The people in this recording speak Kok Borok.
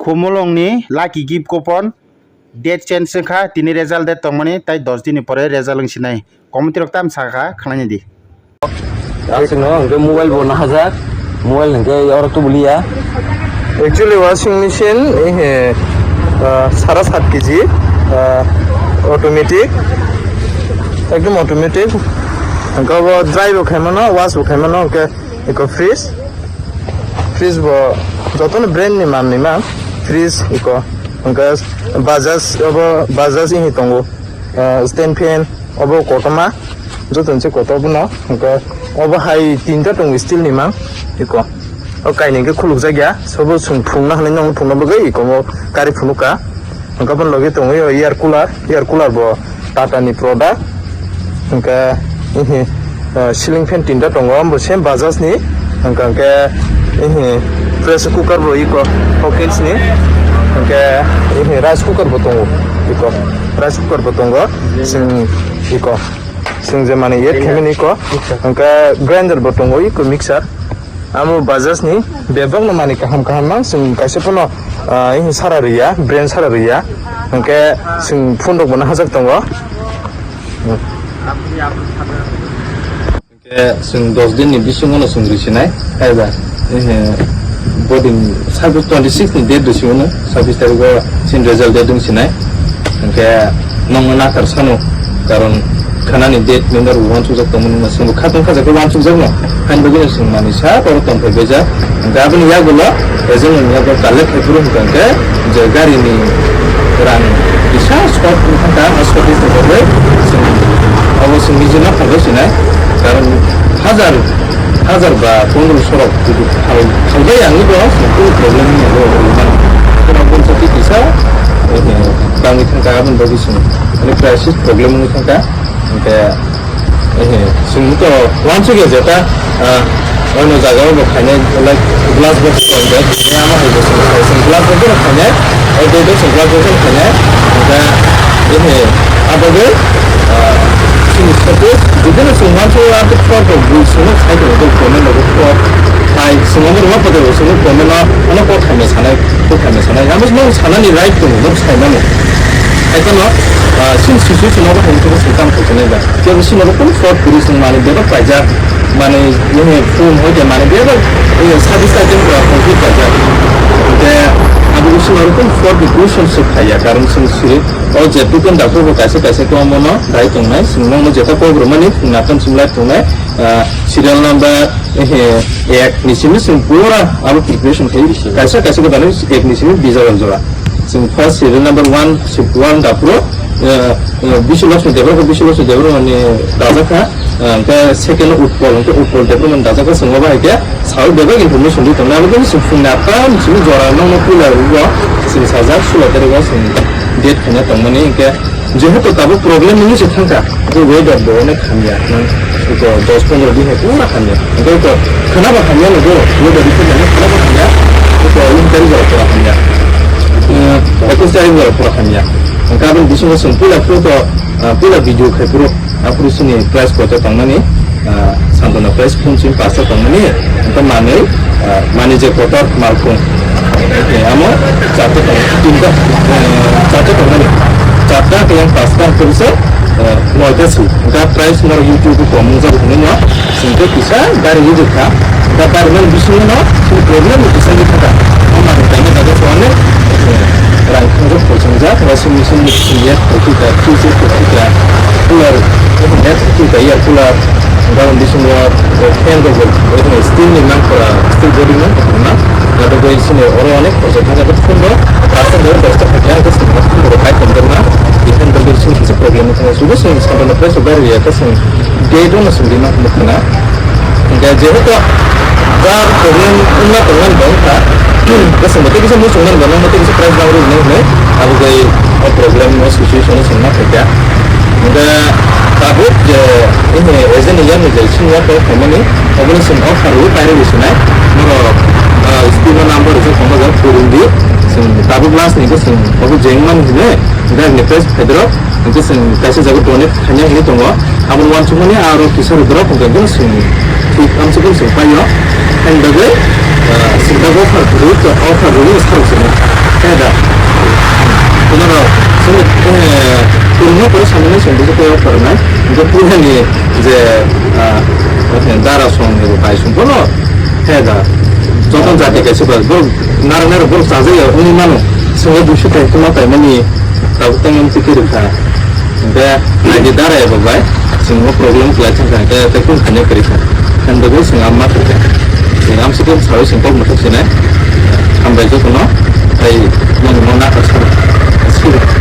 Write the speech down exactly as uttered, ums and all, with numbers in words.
Khumulwngni lucky gift coupon date change wngkha, tini result date tongmani, tai dos dinni pore result wngsinai. Committee rok tam sakha, khwlainai di. Aswkno hwnkhe mobile bo nahajak, mobile hwnkhe oro tubuliya. Actually, washing machine, eh, ah, sara sat kg, ah, automatic, ekdom automatic. Hwnkhe obo dry bo khaimano, wash bo khaimano, hwnkhe eko fridge, fridge bo jotono brand ni manwi mang, fridge eko, hwnkhe Bajaj, obo Bajaj ini tongo, ah, stand fan, obo kotorma, joto ni se kotor bono, hwnkhe obo hai tinta tongo steel ni mang, eko. O kainwi khe khulukjak ya, sobo chwng phunukna hinwi nokni phunukna bagwi eko omo gari phunukha. Hwnkhe aboni logi tongo air cooler, air cooler bo Tata ni product. Hwnkhe, ihi, ah, ceiling fan tinta tongo, bo same Bajaj ni. Hwnkhe, hwnkhe, ihi, pressure cooker bo eko Hawkins ni. Hwnkhe, ihi, rice cooker bo tongo, eko. Rice cooker bo tongo, chwng eko. Chwng je mani yet khaimani eko. Hwnkhe grinder bo tongo, eko mixer. Amo Bajaj ni bebak no mani kaham kaham mang, chwng kaisa phano, ah, ihi sara rwya, brand sara rwya. Hwnkhe chwng phone rok bo nahajak tongo. Hwnkhe chwng dos din ni bisingo no chwng rwsinai, kaiba, eh, bodin sabu twenty six ni date rwsio no, sabis tarikh o chini result date wngsinai. Hwnkhe nokno nathar sano, karon khanani date member bo uansukjak tongmani, chwngbo khatong khajak khe uansukjakno. Haini bagwino chwng manwi sak oro tongphai baijak. Hwnkhe aboni yagulo agent ni yago collect khai phuru hwnkha hwnkhe je gari ni rang kisa short wngkha, a short ni bagwi chwng abo chwng niji no phalbai sinai. Karon hajar, hajar ba pondro sorok judu phal-, phalbai ang bo chwng kunu problem wngya bo, bo mano. Kono bonsa twi kisa, eh, bangwi thangkha, aboni bagwi chwng, mane, crisis problem wngwi thangkha. Hwnkhe, eh, chwng to uansukya jeta, ah, ono jaga o bo khainai, like, glass box tong khe, tini ama hai bo chwng khai, chwng glass box no khainai, o dui dui chwng glass box no khainai, hwnkhe, eh, abo bai, ah, chini showcase, bibhinno chwng uansukya, ah, khe fraud rok bui chwngno khai tongo, tei comment rok fraud khai, chwng omo rwma photo rok chwngno comment no, ano kok khaina sanai, kok khaina sanai, amo no sanani right tongo, no saimano. Hai phano, ah, chini situation obo hai khe chwng tamo khainai ba. Kebo sini bo kunu fraud kwrwi chwng manwi bebak paijak, manwi nini phone hoite manwi bebak, eh, service item rok complete paijak. Hwnkhe abo sini bo kunu fraud ni kunu solution phaiya, karon chwng siri o je token doctor bo kaisa kaisa khe omono dai tongnai, chwng nokno jeta kok rwmani phung natham chwng lai tongnai, ah, serial number, eh, ek ni simi chwng pura abo preparation khai, kaisa kaisa khe dano ek ni simi bijak jora. Chwng first serial number one, one doctor, eh, eh, Bishu Lakshmi Debbarma, Bishu Lakshmi Debbarma ni dajak kha, eh, hwnkhe second Utpal, hwnkhe Utpal Debbarma ni dajak kha, chwng obo hai khe sawi bebak information rwi tongnai, abo khe chwng phungni atta ni simi jora nokno puila rwgo, chwng sajak sulo tarik o chwng date khaina tongmani, hwnkhe jehetu tabuk problem wngwi se thangkha, tei weather bo onek hamya, nang iko dos pondro din hai pura hamya. Hwnkhe iko khwnaba hamya no bo, weather report nangkhe khwnaba hamya, iko inquiry jora pura hamya. Eh, ekus tarik jora pura hamya. Hwnkhe aboni bisingo chwng puila phuru to, ah, puila video khai phuru, aphuru chini price koto tongmani, ah, Santona price phone chini pasta tongmani, hwnkhe manwi, ah, mani je kotor malkhung. Eh, amo charta tong, tinta, eh, charta tongmani. Charta khe yang pasta phuru se, eh, noita si. Hwnkhe price norok YouTube o kom wngjak hinwi no. Chwng tei kisa gari rijak kha. Da gari nang bisingo no chini problem ni kisa wngwi thangkha. Omo ni kainwi kaisa onek, eh, rang thangjak, poi thangjak, washing machine ni simi ya, thangjak, fridge thangjak, cooler, eh, thangjak, air cooler, gari bisingo, eh, fan rok, eh, steel ni nang kora, steel body nang kora na. Nato bai sini oro onek khorsa thangkha, phone bo, percent dos ta kha, khe sini phone bo kai tongjakna, ikan bagi sini kisa problem ni thangkha, sudu sini sampai na price bayar ya, khe sini Gate no sumrima khna. Hingke jehetu jar problem wngma tongmani bo wngkha, bwswng bo tei kisa muchung nani bo nangma tei kisa price nang rwmani hinwi abo bai o problem o situation o chwng ma phaikha. Hingke tabuk je ini agent ni yakni je senior kok khaimani oboni chwng offer rwi pairwi sinai norok, ah, screen o number rijak tongma jang phone rwdi, chwng tabuk last ni khe chwng obo jengmani hinwi gari ni price phaidrok. Hingke chwng kaisa jaga donate khaina hinwi tongo. Aboni uansukmani aro kisa rwdorok hingke bono chwng thik amsukhe chwng paio. Haini bagwi, ah, chwng tabuk offer rwui, offer rwui sarok chwngno. Khe phai o phwrwngnai, hwnkhe puilani je, ah, dara songni bo bai song bono, he da, joto jati kaisa ba, bo nara nara bo chajak ya, wngwi mano, chwngno duiso tai tongma paimani, tabuk tongmani twi khe rwkha. Hwnkhe naidi dara ya bo bai, chwngno problem khlai thangkha, hwnkhe tei kung thani kwrwi kha. Hwnkhe bo chwng amma thangkha. Chwng amsukhe sawi chwng kok mwthak sinai. Hambai jotono, tei mani mo nathok sano.